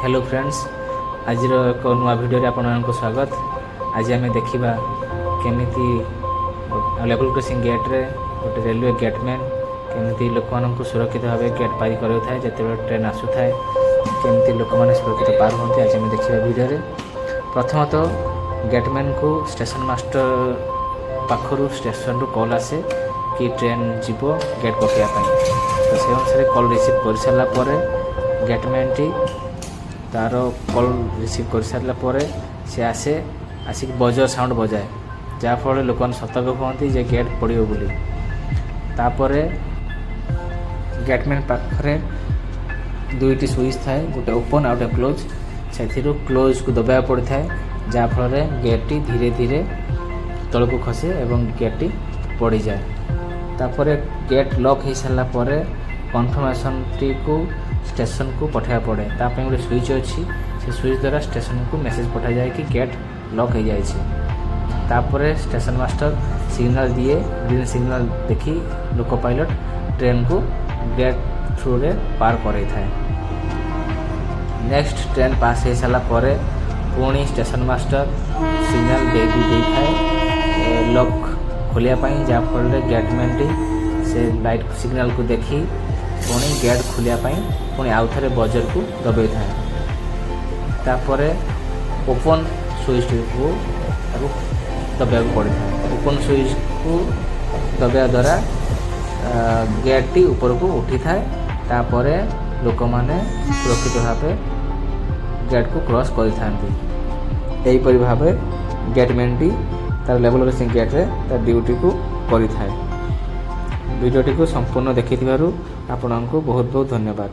Hello friends, ଆଜିର ଏକ ନୂଆ ଭିଡ଼ିଓରେ ଆପଣମାନଙ୍କୁ ସ୍ୱାଗତ। ଆଜି ଆମେ ଦେଖିବା କେମିତି ଲେଭେଲ୍ କ୍ରସିଂ ଗେଟ୍ରେ ଗୋଟେ ରେଲୱେ ଗେଟମ୍ୟାନ୍ କେମିତି ଲୋକମାନଙ୍କୁ ସୁରକ୍ଷିତ ଭାବେ ଗେଟ୍ ପାରି କରାଉଥାଏ। ଯେତେବେଳେ ଟ୍ରେନ୍ ଆସୁଥାଏ, କେମିତି ଲୋକମାନେ ସୁରକ୍ଷିତ ପାର ହୁଅନ୍ତି, ଆଜି ଆମେ ଦେଖିବା ଭିଡ଼ିଓରେ। ପ୍ରଥମତଃ ଗେଟମ୍ୟାନ୍କୁ ଷ୍ଟେସନ୍ ମାଷ୍ଟର ପାଖରୁ, ଷ୍ଟେସନରୁ କଲ୍ ଆସେ କି ଟ୍ରେନ୍ ଯିବ, ଗେଟ୍ ପକାଇବା ପାଇଁ। ତ ସେ ଅନୁସାରେ କଲ୍ ରିସିଭ୍ କରିସାରିଲା ପରେ, ଗେଟମ୍ୟାନ୍ଟି ତା'ର କଲ୍ ରିସିଭ୍ କରିସାରିଲା ପରେ ସେ ଆସେ, ଆସିକି ବଜର ସାଉଣ୍ଡ ବଜାଏ, ଯାହାଫଳରେ ଲୋକମାନେ ସତର୍କ ହୁଅନ୍ତି ଯେ ଗେଟ୍ ପଡ଼ିବ ବୋଲି। ତାପରେ ଗେଟମ୍ୟାନ୍ ପାଖରେ ଦୁଇଟି ସୁଇଚ୍ ଥାଏ, ଗୋଟେ ଓପନ୍ ଆଉ ଗୋଟେ କ୍ଲୋଜ୍। ସେଥିରୁ କ୍ଲୋଜ୍କୁ ଦବାଇବାକୁ ପଡ଼ିଥାଏ, ଯାହାଫଳରେ ଗେଟ୍ଟି ଧୀରେ ଧୀରେ ତଳକୁ ଖସେ ଏବଂ ଗେଟ୍ଟି ପଡ଼ିଯାଏ। ତାପରେ ଗେଟ୍ ଲକ୍ ହେଇସାରିଲା ପରେ କନଫର୍ମେସନ୍ଟିକୁ ଷ୍ଟେସନକୁ ପଠାଇବାକୁ ପଡ଼େ। ତା ପାଇଁ ଗୋଟେ ସୁଇଚ୍ ଅଛି। ସେ ସୁଇଚ୍ ଦ୍ୱାରା ଷ୍ଟେସନକୁ ମେସେଜ୍ ପଠାଯାଏ କି ଗେଟ୍ ଲକ୍ ହେଇଯାଇଛି। ତାପରେ ଷ୍ଟେସନ ମାଷ୍ଟର ସିଗ୍ନାଲ ଦିଏ। ଗ୍ରୀନ୍ ସିଗ୍ନାଲ ଦେଖି ଲୋକୋ ପାଇଲଟ୍ ଟ୍ରେନ୍କୁ ଗେଟ୍ ଥ୍ରୁରେ ପାର କରାଇଥାଏ। ନେକ୍ସଟ ଟ୍ରେନ୍ ପାସ୍ ହେଇସାରିଲା ପରେ ପୁଣି ଷ୍ଟେସନ ମାଷ୍ଟର ସିଗ୍ନାଲ ଦେଇଥାଏ ଲକ୍ ଖୋଲିବା ପାଇଁ, ଯାହାଫଳରେ ଗେଟମ୍ୟାନ୍ଟି ସେ ଲାଇଟ୍ ସିଗ୍ନାଲକୁ ଦେଖି ପୁଣି ଗେଟ୍ ଖୋଲିବା ପାଇଁ ପୁଣି ଆଉଥରେ ବଜରକୁ ଦବାଇଥାଏ। ତାପରେ ଓପନ୍ ସୁଇଚ୍ଟିକୁ ତାକୁ ଦବାଇବାକୁ ପଡ଼ିଥାଏ। ଓପନ୍ ସୁଇଚ୍କୁ ଦବାଇବା ଦ୍ୱାରା ଗେଟ୍ଟି ଉପରକୁ ଉଠିଥାଏ। ତାପରେ ଲୋକମାନେ ସୁରକ୍ଷିତ ଭାବେ ଗେଟ୍କୁ କ୍ରସ୍ କରିଥାନ୍ତି। ଏହିପରି ଭାବେ ଗେଟମ୍ୟାନ୍ଟି ତାର ଲେଭେଲ୍ କ୍ରସିଂ ଗେଟ୍ରେ ତା ଡ୍ୟୁଟିକୁ କରିଥାଏ। ଭିଡ଼ିଓଟିକୁ ସମ୍ପୂର୍ଣ୍ଣ ଦେଖିଥିବାରୁ ଆପଣଙ୍କୁ ବହୁତ ବହୁତ ଧନ୍ୟବାଦ।